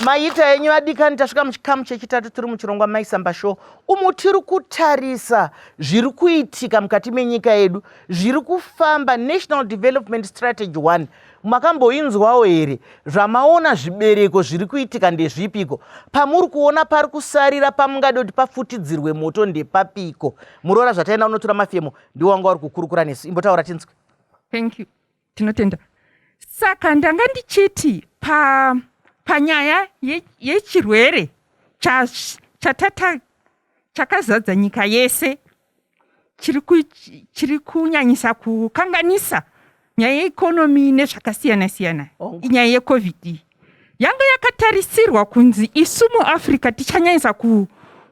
Maita enyu vadikani, tasvika muchikamu chechitatu tiri muchirongwa Maisamba Show umo tiri kutarisa zviri kuitika mukati menyika yedu zviri kufamba National Development Strategy 1 makamboinzwawo here zvamaona zvibereko zviri kuitika ndezvipiko pamuri kuona pari kusarira pamungade kuti pafutidzirwe moto ndepapiko muroora zvataenda unotora mafemo ndiwo wanga uri kukurukura nesu imbotaura tinzwe thank you tinotenda saka ndanga ndichiti pa panyaya yechirwere chatata chakazadza nyika yese chiri kunyanyisa kukanganisa nyaya yeikonomi nezvakasiyana siyana oh. inyaya yecovid iyi yanga yakatarisirwa kunzi isu muafrica tichanyanyisa ku,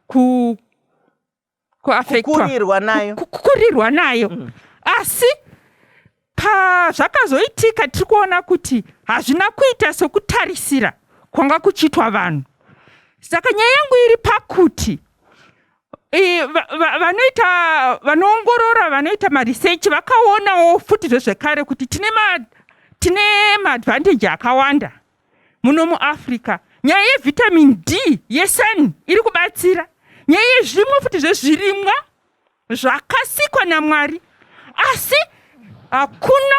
ku, kuaffectwa nayo kukurirwa nayo mm. asi pazvakazoitika tiri kuona kuti hazvina kuita sokutarisira kwanga kuchiitwa vanhu saka nyaya yangu iri pakuti vanoita vanoongorora vanoita maresearch vakaonawo futi zvezvekare kuti tine ma, tine maadvantage akawanda muno muafrica nyaya yevitamin d yesun iri kubatsira nyaya yezvimwe futi zvezvirimwa zvakasikwa namwari asi hakuna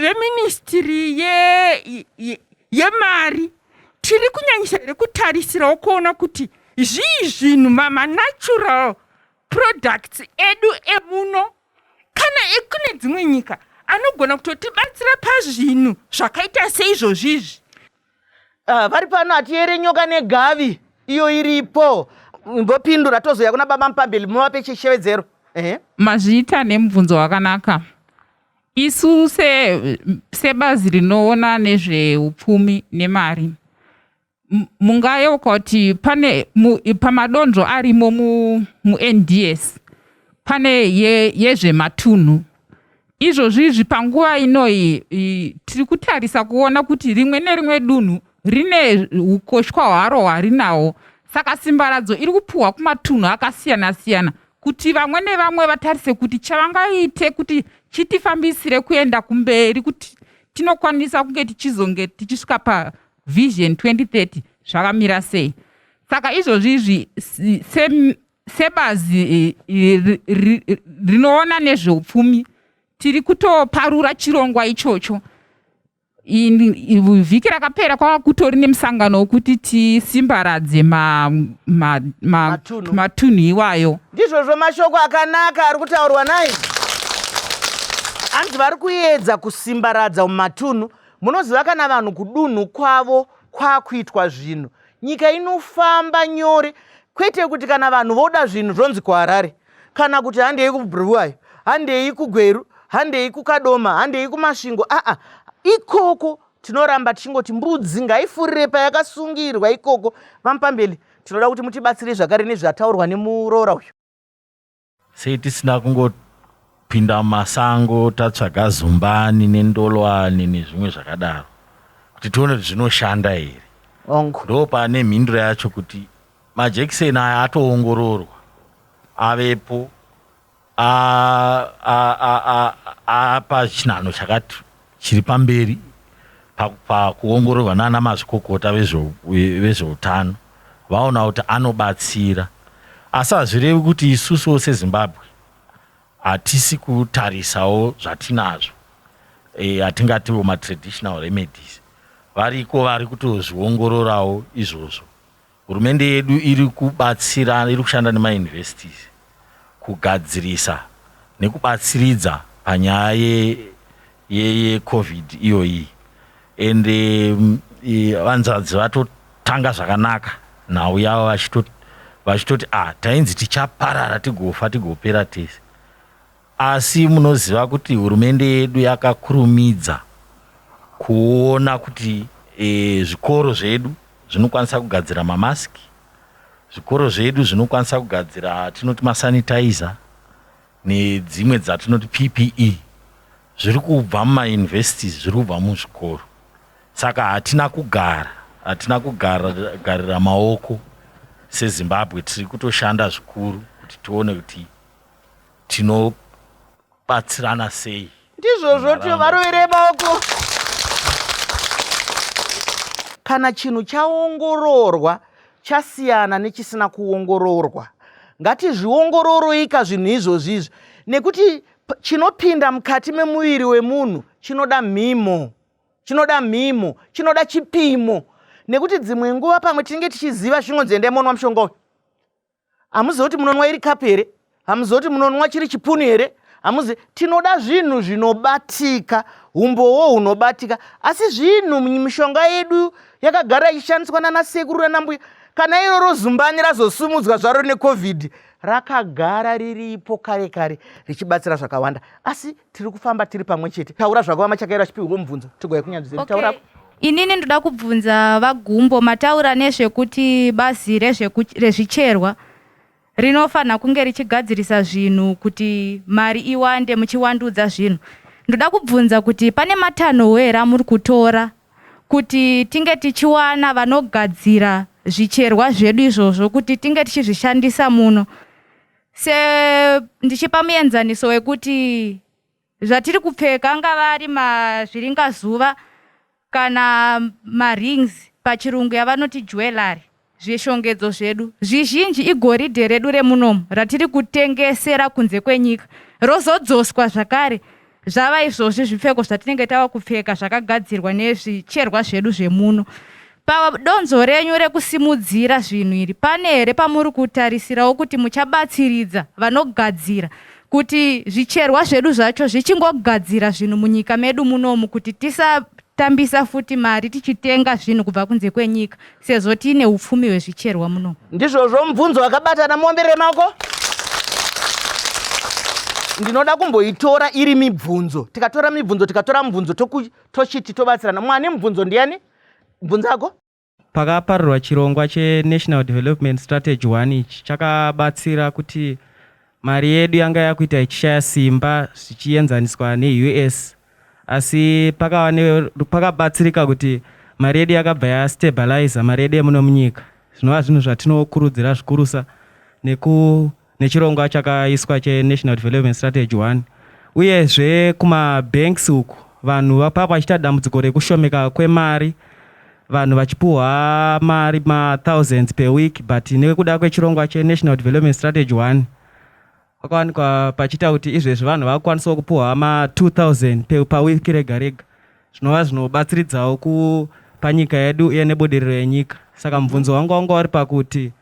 veministiri yemari tiri kunyanyisa here kutarisirawo kuona kuti zvii zvinhu manatural products edu emuno kana ekune dzimwe nyika anogona kutotibatsira pazvinhu zvakaita seizvozvizvi uh, vari pano hatiyere nyoka negavi iyo iripo mbopindura tozouya kuna baba mupambeli muvape chishevedzero ehe mazviita nemubvunzo wakanaka isu sebazi se rinoona nezveupfumi nemari mungayeuka kuti pane pamadonzvo arimo munds pane yezvematunhu izvozvi izvi panguva inoyi tiri kutarisa kuona kuti rimwe nerimwe dunhu rine ukoshwa hwaro hwarinawo saka simbaradzo iri kupuhwa kumatunhu akasiyana siyana kuti vamwe nevamwe vatarise kuti chavangaite kuti chitifambisire kuenda kumberi kuti tinokwanisa kunge tichizonge tichisvika pavision 2030 zvakamira sei saka izvozvi izvi sebazi rinoona nezveupfumi tiri kutoparura chirongwa ichocho vhiki rakapera kwava kutori nemusangano wekuti tisimbaradze matunhu iwayo ndizvozvo mashoko akanaka ari kutaurwa nai hanzi vari kuedza kusimbaradza mumatunhu munoziva kana vanhu kudunhu kwavo kwakuitwa zvinhu nyika inofamba nyore kwete kuti kana vanhu voda zvinhu zvonzi kuharare kana kuti handei kubruwayo handei kugweru handei kukadoma handei kumasvingo aa ikoko tinoramba tichingoti mbudzi ngaifurire payakasungirwa ikoko vamupambeli tinoda kuti mutibatsire zvakare nezvataurwa nemuroora uyu Sei tisina kungopinda mumasango tatsvaga zumbani nendolwani nezvimwe zvakadaro kuti tione kuti zvinoshanda here? Hongu. Ndo pane mhinduro yacho kuti majekiseni aya atoongororwa avepo apa chinhanho chakati chiri pamberi pakuongororwa nana mazvikokota vezveutano vaona kuti anobatsira asi hazvirevi kuti isusuwo sezimbabwe hatisi kutarisawo zvatinazvo e, hatingatiwo matraditional remedies variko vari kutozviongororawo izvozvo Hurumende yedu iri kubatsira, iri kushanda nemauniversities kugadzirisa nekubatsiridza panyaya yeCovid iyoyi ende mm, vanzadzi vatotanga zvakanaka nhau yavo vachitoti ah tainzi tichaparara tigofa tigopera tese Asi munoziva kuti hurumende yedu yakakurumidza kuona kuti e, zvikoro zvedu zvinokwanisa kugadzira mamasiki, zvikoro zvedu zvinokwanisa kugadzira tinoti masanitizer nedzimwe dzatinoti PPE zviri kubva mumauniversities, zviri kubva muzvikoro. Saka hatina kugara, hatina kugarira maoko seZimbabwe, tiri kutoshanda zvikuru kuti tione kuti tinobatsirana sei ndizvozvo tivarovere maoko Kana chinhu chaongororwa chasiyana nechisina kuongororwa. Ngatizviongororoika zvinhu izvozvi izvi nekuti chinopinda mukati memuviri wemunhu chinoda mhimo, chinoda mhimo, chinoda chipimo, nekuti dzimwe nguva pamwe tinenge tichiziva zvingonzi endai monwa mushonga uyu. Hamuzivi kuti munonwa iri kapu here, hamuzivi kuti munonwa chiri chipunu here, hamuzi. Tinoda zvinhu zvinobatika, umbowo hunobatika. Asi zvinhu mishonga yedu yakagara ichishandiswa nanasekuru nanambuya, kana iroro zumbani razosumudzwa zvaro neCovid, rakagara riripo kare kare richibatsira zvakawanda. Asi tiri kufamba tiri pamwe chete. Taura zvako VaMachakaira, vachipihwa mubvunzo tigouya kunyanzvi dzedu. Taura. Okay. Inini ndoda kubvunza VaGumbo, mataura nezvekuti bazi rezvicherwa rinofanira kunge richigadzirisa zvinhu kuti mari iwande muchiwandudza zvinhu. Ndoda kubvunza kuti pane matanhowo here amuri kutora kuti tinge tichiwana vanogadzira zvicherwa zvedu izvozvo kuti tinge tichizvishandisa muno? Se ndichipa muenzaniso wekuti zvatiri kupfeka, angava ari mazviringazuva kana marings, pachirungu yavanoti jewellery, zvishongedzo zvedu zvizhinji igoridhe redu remunomu ratiri kutengesera kunze kwenyika, rozodzoswa zvakare zvava izvozvi zvipfeko zvatinenge tava kupfeka zvakagadzirwa nezvicherwa zvedu zvemuno. Padonzvo renyu rekusimudzira zvinhu iri, pane here pamuri kutarisirawo kuti muchabatsiridza vanogadzira kuti zvicherwa zvedu zvacho zvichingogadzira zvinhu munyika medu munomu, kuti tisatambisa futi mari tichitenga zvinhu kubva kunze kwenyika, sezvo tiine upfumi hwezvicherwa munomu? Ndizvozvo, mubvunzo wakabatana, muomberere maoko. Ndinoda kumboitora iri mibvunzo. Tikatora mibvunzo, tikatora mubvunzo, tochiti tobatsirana. Mwane mubvunzo ndiani? Bvunzako. Pakaparurwa chirongwa cheNational Development Strategy 1 ichi, chakabatsira kuti mari yedu yanga yakuita ichishaya simba zvichienzaniswa neUS, asi pakava pakabatsirika kuti mari yedu yakabva yastabiliza mari yedu yemuno munyika, zvinova zvinhu zvatinokurudzira zvikurusa neku nechirongwa chakaiswa cheNational Development Strategy 1. Uyezve kumabanks uku vanhu vapa vachiita dambudziko rekushomeka kwemari, vanhu vachipuhwa mari mathousands per week, but nekuda kwechirongwa cheNational Development Strategy 1 kwakawanikwa pachiita kuti izvezvi vanhu vakukwanisawo kupuhwa ma2000 pawiki rega rega, zvinova zvinobatsiridzawo panyika yedu uye nebudiriro yenyika. Saka mubvunzo wangu wanga uri pakuti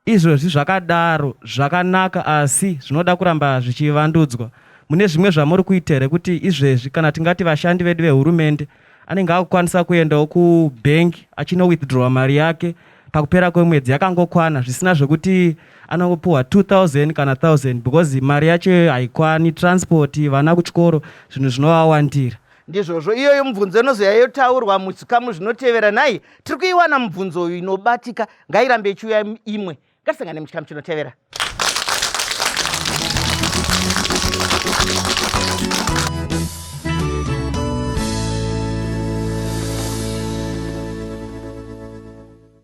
izvozvi zvakadaro zvakanaka, asi zvinoda kuramba zvichivandudzwa. Mune zvimwe zvamuri kuita here kuti izvezvi kana tingati vashandi vedu vehurumende anenge akukwanisa kuendawo kubhengi achinowithdrawa mari yake pakupera kwemwedzi yakangokwana, zvisina zvekuti anongopuhwa 2000 kana 1000, because mari yacho haikwani transport, vana kuchikoro, zvinhu zvinovawandira? Ndizvozvo, iyoyo mubvunzo inozoya yotaurwa muzvikamu zvinotevera. Nhai, tiri kuiwana mubvunzo uyu inobatika, ngairambe ichiuya imwe. Ngatisangane muchikamu chinotevera.